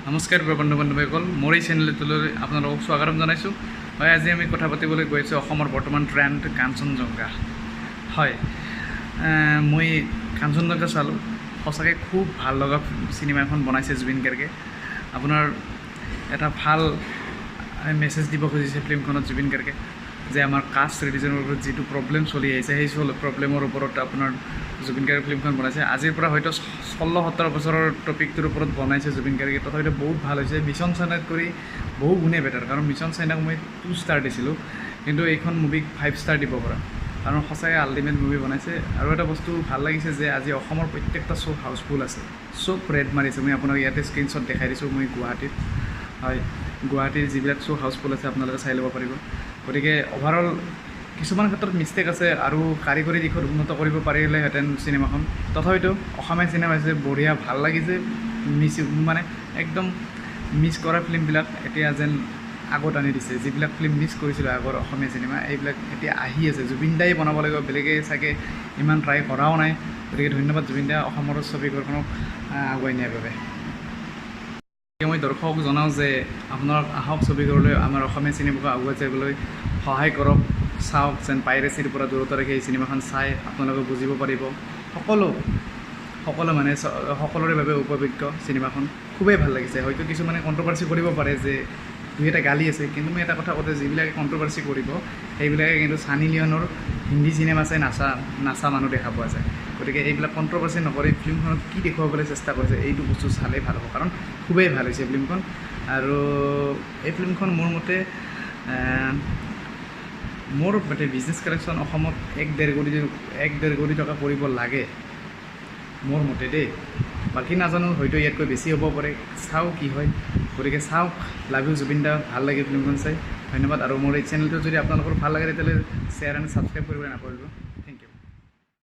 নমস্কাৰ বন্ধু বান্ধৱীসকল, মোৰ এই চেনেলটোলৈ আপোনালোকক স্বাগতম জনাইছোঁ। হয়, আজি আমি কথা পাতিবলৈ গৈ আছোঁ অসমৰ বৰ্তমান ট্ৰেণ্ড কাঞ্চনজংঘা। হয়, মই কাঞ্চনজংঘা চালোঁ। সঁচাকৈ খুব ভাল লগা চিনেমা এখন বনাইছে জুবিন গাৰ্গে। আপোনাৰ এটা ভাল মেছেজ দিব খুজিছে ফিল্মখনত জুবিন গাৰ্গে যে আমাৰ কাষ্ট ৰিলিজনৰ ওপৰত যিটো প্ৰব্লেম চলি আহিছে, সেই প্ৰব্লেমৰ ওপৰত আপোনাৰ জুবিন গাৰ্গে ফিল্মখন বনাইছে। আজিৰ পৰা হয়তো 16-17 বছৰৰ টপিকটোৰ ওপৰত বনাইছে জুবিন গাৰ্গে, তথাপিতো বহুত ভাল হৈছে। মিছন চাইনাত কৰি বহু গুণে বেটাৰ, কাৰণ মিছন চাইনাক মই 2 ষ্টাৰ দিছিলোঁ, কিন্তু এইখন মুভিক 5 ষ্টাৰ দিব পৰা, কাৰণ সঁচাকৈ আল্টিমেট মুভি বনাইছে। আৰু এটা বস্তু ভাল লাগিছে যে আজি অসমৰ প্ৰত্যেকটা শ্ব' হাউচফুল আছে, চব ৰেড মাৰিছে। মই আপোনাক ইয়াতে স্ক্ৰীণশ্বট দেখাই দিছোঁ। মই গুৱাহাটীত, হয়, গুৱাহাটীৰ যিবিলাক শ্ব' হাউচফুল আছে আপোনালোকে চাই ল'ব পাৰিব। গতিকে অভাৰঅল কিছুমান ক্ষেত্ৰত মিষ্টেক আছে আৰু কাৰিকৰী দিশত উন্নত কৰিব পাৰিলেহেঁতেন চিনেমাখন, তথাপিতো অসমীয়া চিনেমা হৈছে, বঢ়িয়া ভাল লাগিছে। মিছ মানে একদম মিছ কৰা ফিল্মবিলাক এতিয়া যেন আগত আনি দিছে। যিবিলাক ফিল্ম মিছ কৰিছিলোঁ আগৰ অসমীয়া চিনেমা, এইবিলাক এতিয়া আহি আছে। জুবিন দাই বনাব লাগিব, বেলেগে চাগে ইমান ট্ৰাই কৰাও নাই। গতিকে ধন্যবাদ জুবিন দা, অসমৰ ছবিঘৰখনক আগুৱাই নিয়াৰ বাবে। মই দৰ্শকক জনাওঁ যে আপোনালোক আহক ছবিঘৰলৈ, আমাৰ অসমীয়া চিনেমাক আগুৱাই যাবলৈ সহায় কৰক। চাওক যেন পাইৰেচিৰ পৰা দূৰত ৰাখি এই চিনেমাখন চাই আপোনালোকে বুজিব পাৰিব। সকলো সকলো মানে সকলোৰে বাবে উপভোগ্য চিনেমাখন, খুবেই ভাল লাগিছে। হয়তো কিছুমানে কণ্ট্ৰভাৰ্চি কৰিব পাৰে যে দুই এটা গালি আছে, কিন্তু মই এটা কথা কওঁ, যিবিলাকে কণ্ট্ৰভাৰ্চি কৰিব সেইবিলাকে কিন্তু ছানী লিয়নৰ হিন্দী চিনেমা চাই নাচা নাচা মানুহ দেখা পোৱা যায়। গতিকে এইবিলাক কণ্ট্ৰভাৰ্চি নকৰি ফিল্মখনত কি দেখুৱাবলৈ চেষ্টা কৰিছে এইটো বস্তু চালেই ভাল হ'ব, কাৰণ খুবেই ভাল হৈছে ফিল্মখন। আৰু এই ফিল্মখন মোৰ মতে বিজনেছ কালেকশ্যন অসমত 1-1.5 কোটি, 1-1.5 কোটি টকা কৰিব লাগে মোৰ মতে দেই। বাকী নাজানো, হয়তো ইয়াতকৈ বেছি হ'ব পাৰে, চাওঁ কি হয়। গতিকে চাওক, লাভ you Zubeen দা, ভাল লাগে ফিল্মখন চাই। ধন্যবাদ। আৰু মোৰ এই চেনেলটো যদি আপোনালোকৰ ভাল লাগে, তেতিয়াহ'লে শ্বেয়াৰ এণ্ড ছাবস্ক্ৰাইব কৰিবলৈ নাপাহৰিব।